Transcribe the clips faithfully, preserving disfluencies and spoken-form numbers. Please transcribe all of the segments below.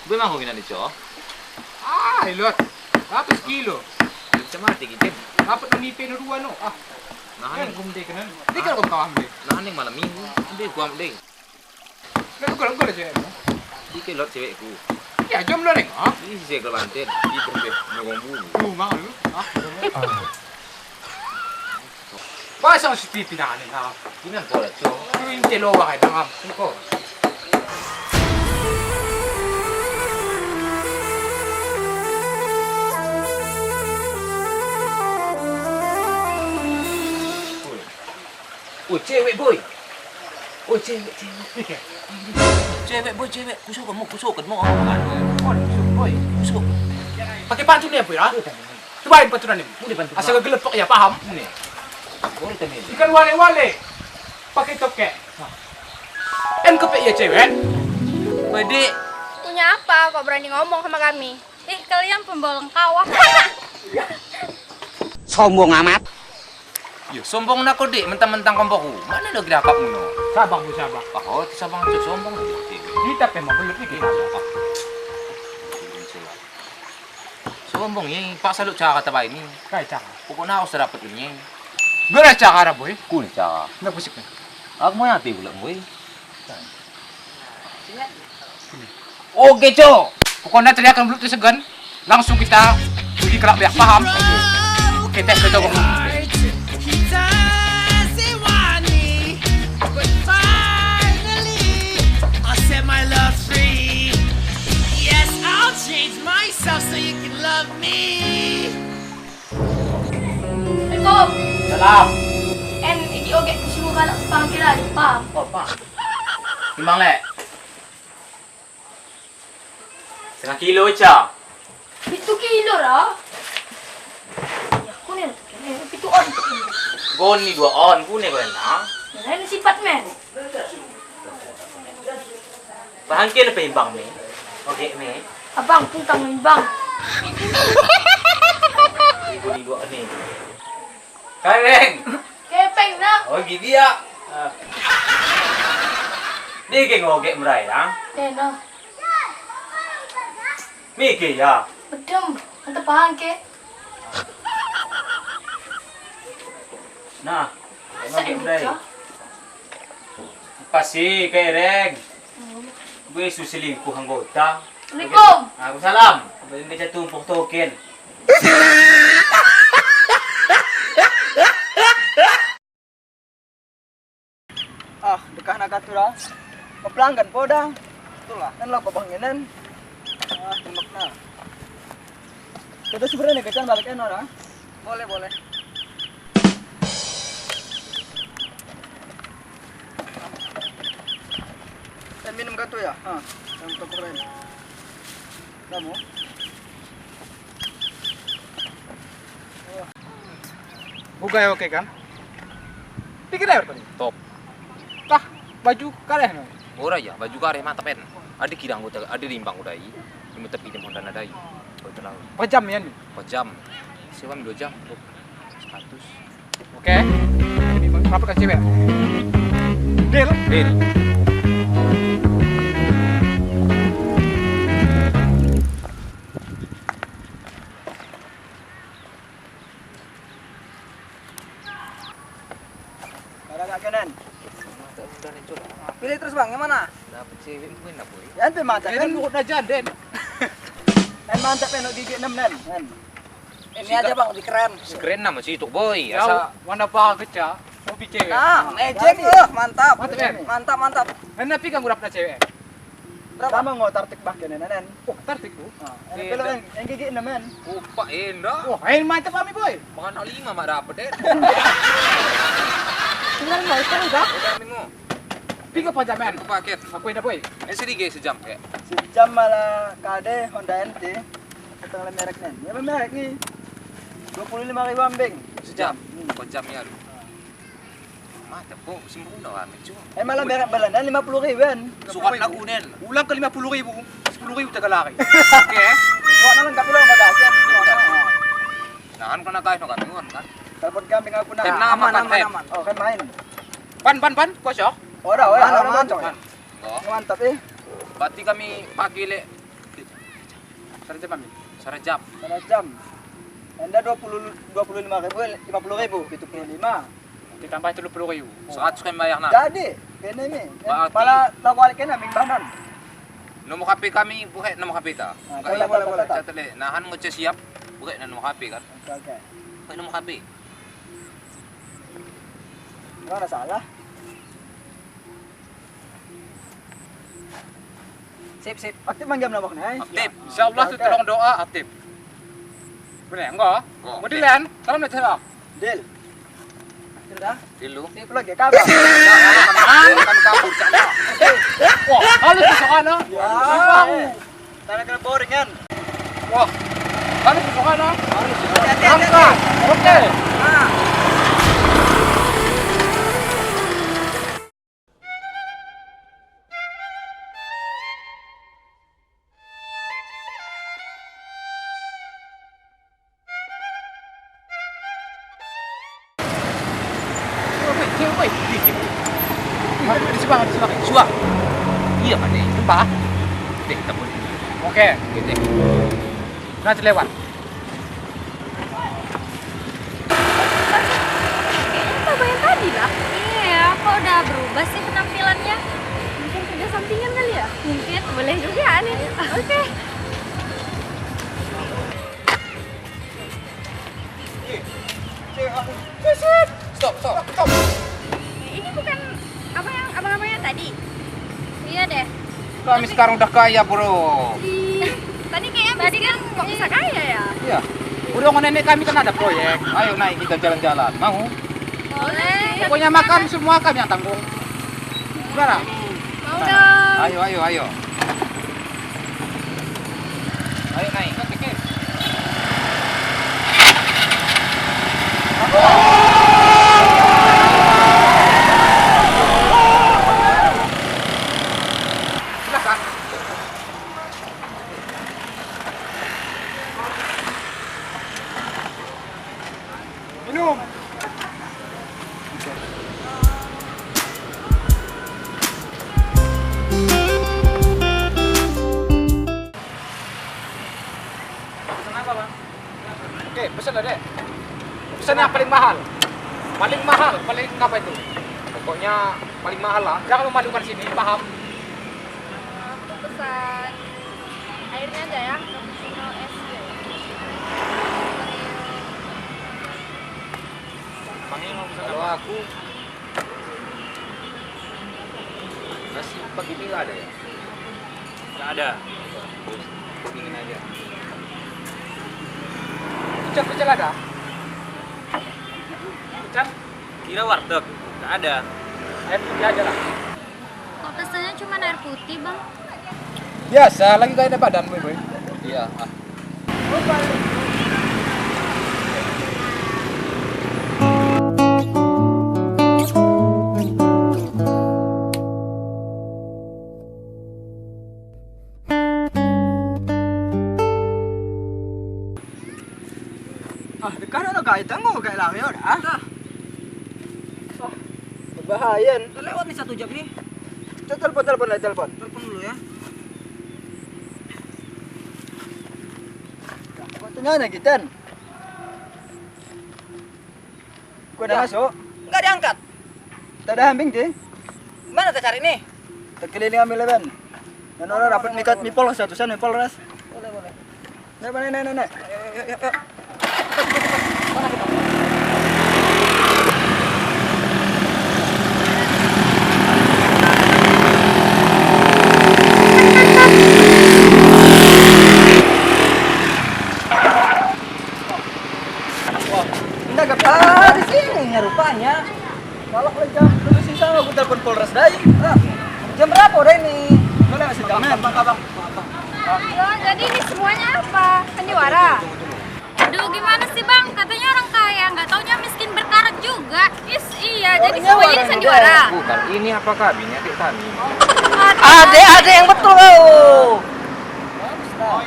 Beumahu keunan dicok. Ah, ilot. Ratus kilo. Macam mana tinggi, Cen? Dapat menipe dua no. Ah. Nah, kan ni. Gum deh keunan. Dia kan kau kawan deh. Nah, ni malam minggu. Dia kuam deh. Nak tukar-tukar je. Di kelot cewekku. Ya, jom lah, Neng. Ha? Di sisi ke banten. Di pun deh. Nongong bulu. Lu, mau lu. Ha? Pasang C C T V pindah ni, ha. Ingat kau lah, Cong. Ini telo wahai, dah, ha. Engkau. Oi, cewek, boy. Oi, cewek, cewek. Cewek, boy, cewek. Kusuk kamu, kusuk kamu. Kusuk, boy. Kusuk. Pakai pantun ya, boy, ha? Tuan, pantun ni. Boleh pantun. Asal gelepok ya, paham? Boleh tanya. Ikan wale-wale. Pakai tokek. En kepek ya, cewek? Badik. Punya apa kok berani ngomong sama kami? Ih, kalian pembolong kawah. Sombong amat. Yo, sombong na kau, Dek, mentang-mentang kau bahu. Mana ada gerak kau muno? Sabar, Bu, sabar. Oh, itu sabar tu sombong. Kita pemang belum ni kita. Sombong ni, pak salut cara kata baik ni. Kai cara. Pokoknya harus dapat ini. Gimana cara, boy? Kun cara. Nak pusing. Aku mau nanti pula, boy. Oke, Cok. Pokoknya teriakan belut tersegen. Langsung kita uji kelak biar paham. Oke, tes betul. Assalamualaikum. Salam. En, ini ogek kusuruh galak sepangkiran, paham? Oh, paham. Timbang lek. Setengah kilo, Ca. Pitu kilo dah. Ya, kuning. Pitu on. Gon ni dua on, kuning kau na. Lain sifat, men. Bahang ke lebih imbang ni. Oke, ni. Abang, pun kamu imbang. Ibu ni dua ni. Kareng. Kepeng na. Oh, gigi ya. Ah. Dia ke ngogek merai, ha? Eh, na. Mikir ya. Betul. Anta paham ke? Nah, ngogek merai. Pasti, Kareng. Gue su selingkuh anggota. Assalamualaikum. Waalaikumsalam. Boleh minta tumpuk token. Ah, dekat nak katu dah. Kepelanggan po dah. Itulah. Kan lo kau banginan. Ah, tembak na. Kita sebenarnya kecan balik kan orang. Boleh, boleh. Dan minum katu ya? Ha, yang toko lain. Kamu? Bukai oke kan? Pikir air tadi. Top. Tah, baju kareh no. Ora ya, baju kareh mantap en. Ada kira anggota, ada limbang udah i. Cuma tapi di Montana dai. Oh, itu lah. Empat jam ya ni? Empat jam. Sewa dua jam. Seratus. Oke. Ini berapa kasih cewek? Deal? Deal. Ada kat kanan. Pilih terus bang, yang mana? Dapet cewek mungkin apa ya? Yang tu mata kan? Urut aja den. Kan mantap kan gigi enam nan. Kan. Ini aja bang, lebih keren. Keren nama sih itu boy. Asa warna apa keca? Kopi cewek. Ah, legend tu, mantap. Mantap kan? Mantap, mantap. Kan tapi kan udah pernah cewek. Berapa? Sama ngo tartik bah kene nan. Oh, tartik tu. Ah, kalau yang, yang gigi enam kan. Upak indah. Oh, ain mantap kami boy. Mana lima mak dapat deh. Tinggal mau itu dah. Udah minggu. Tiga pajaman. Paket. Aku indah boy. Eh sedikit sejam ya. Sejam malah kade Honda N T. Tengah merek nan. Ya merek ni. Dua puluh lima ribu ambing. Sejam. Hmm. Empat jam ya. Mata po sempurna lah mencu. Eh malah merek Belanda lima puluh ribu kan. Surat lagu nen. Ulang ke lima puluh ribu. Sepuluh ribu tegal lari. Oke. Surat nan enggak perlu enggak ada. Nah, kan kena guys nak kan. Telepon kami dengan aku nak. Aman, aman, aman. Oh, kan main. Pan, pan, pan, kosong. Ora, ora, ora, ora, ora, ora, ora. Pan. Oh. Mantap eh. Berarti kami pagi lek. Sarajam, Amin. Sarajam. Sarajam. Anda dua puluh, dua puluh lima ribu, lima puluh ribu, tujuh puluh lima. Ditambah tiga puluh ribu. Seratus kan bayar nak. Jadi, kena ni. Berarti pala tahu balik kena minggu nan. Nomor H P kami, bukan nomor H P ta. Ah, boleh, boleh, boleh. Catat leh. Nah, han ngecek siap, bukan nomor H P kan. Oke, oke. Bukan nomor H P. Mana salah? Sip, sip. Aktif manggam lawak ni, eh? Aktif. Insya Allah tu tolong doa aktif. Boleh, enggak? Oh, Mau aktif. Dilan, salam nak salam. Dil. Dil dah? Dil lu. Sip lagi, kabar. Jangan, jangan kabur, jangan. Wah, halus tu soal, ah. Ya. Wow. Tak ada kena boring kan? Wah, halus tu soal, ah. Halus tu soal. Hati-hati, hati-hati. Oke. Ah. Woi, woi, woi. Di, di. Di sebelah, di sebelah. Suah. Iya, Pak, deh. Nampak? Deh, tak boleh. Oke. Oke, deh. Nah, terlewat. Kayaknya sama yang tadi lah. Iya, kok udah berubah sih penampilannya? Mungkin kerja sampingan kali ya? Mungkin, boleh juga nih. Oke. Stop, stop, stop. Ini bukan abang yang, abang-abangnya tadi? Iya deh. Kami sekarang udah kaya, bro. Ih, tadi kayaknya miskin, kok bisa kaya ya? Iya. Udah sama nenek kami kan ada proyek. Ayo naik kita jalan-jalan. Mau? Boleh. Pokoknya makan semua kami yang tanggung. Udah lah. Mau dong. Ayo, ayo, ayo. Ayo naik. Silakan. Minum. Pesan apa, Bang? Oke, pesan lah, Dek. Pesan yang paling mahal. Paling mahal, paling apa itu? Pokoknya paling mahal lah. Jangan memalukan sini, paham? Aku pesan airnya aja ya, cappuccino es gitu. Kalau aku, nasi pagi ini nggak ada ya? Nggak ada. Terus, kuning aja. Pecel, pecel ada? Pecel? Kira warteg, nggak ada. Air putih aja lah. Kok pesannya cuma air putih, Bang? Biasa, lagi gak enak badan, boy, boy. Iya, ah. Ah, dekat dah, dekat. Tengok kat lah, ya dah. Dah. Wah, berbahaya ni. Terlewat ni satu jam ni. Kita telepon, telepon lah, telepon. Telepon dulu ya. Waktunya nak kita. Kau dah Ya. masuk? Enggak diangkat. Tak ada hambing, Ti? Mana tak cari ni? Terkeliling ambil leban. Dan orang dapat mikat mipol satu sen mipol ras. Boleh, boleh. Naik, naik, naik, naik, naik. Yuk, yuk, yuk, yuk. Wah, ini agak parah di sini ya rupanya. Kalau jam dulu sisa aku telepon Polres dai. Ah, jam berapa udah ini? Mana masih jam enam? Halo, jadi ini semuanya apa? Sandiwara? Aduh, gimana sih, Bang? Katanya orang kaya, nggak taunya miskin berkarat juga. Is, iya, jadi semuanya ini sandiwara. Bukan, ini apa kabinnya adik kami? Adik, adik yang betul kau.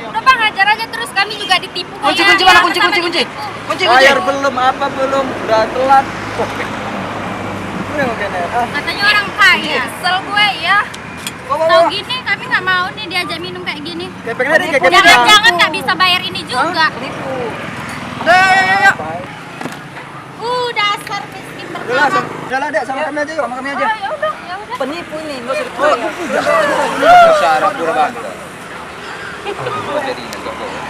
Udah, Bang, hajar aja terus, kami juga ditipu. Kunci, kunci mana? Kunci, kunci, kunci. Kunci, kunci. Bayar belum, apa belum, udah telat. Oke. Udah, oke, deh. Ah. Katanya orang kaya, kesel gue ya. Bawa, bawa. Tahu gini kami Nggak mau nih diajak minum kayak gini. Kayak pengen ada kayak Jangan-jangan nggak bisa bayar ini juga. Penipu. Udah, ya, ya, ya. Uh, dasar miskin pertama. Udah lah, Dek, sama kami aja yuk, sama kami aja. Oh, ya udah, ya udah. Penipu ini, nggak usah dipukul. Cara pura bangga. Jadi ini, nggak boleh.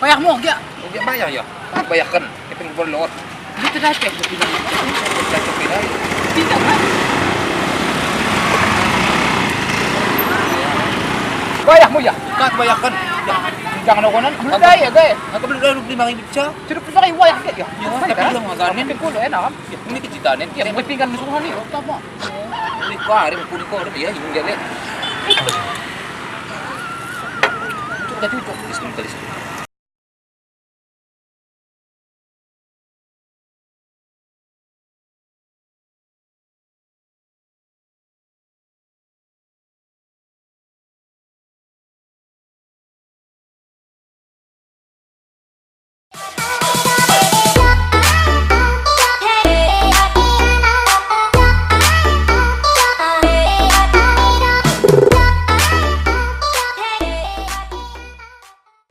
Payah mau, ya? Oke, bayar ya. Bayarkan. Tapi bolot. Dia terdapat, dia tidak. Tidak, tidak. Tidak, kan? Bayar mu ya? Kan bayarkan. Jangan orang nan. Belum dah ya, guys. Aku belum dah lima ribu pecah. Sudah pecah ya, wayah dia. Ya, tapi belum maganin. Tapi kalau enak. Ini kita ni. Ya, mau pinggan musuhan ni. Apa? Ini kau hari pun kau dia, ini dia leh. Cucuk dah cucuk. Bismillah.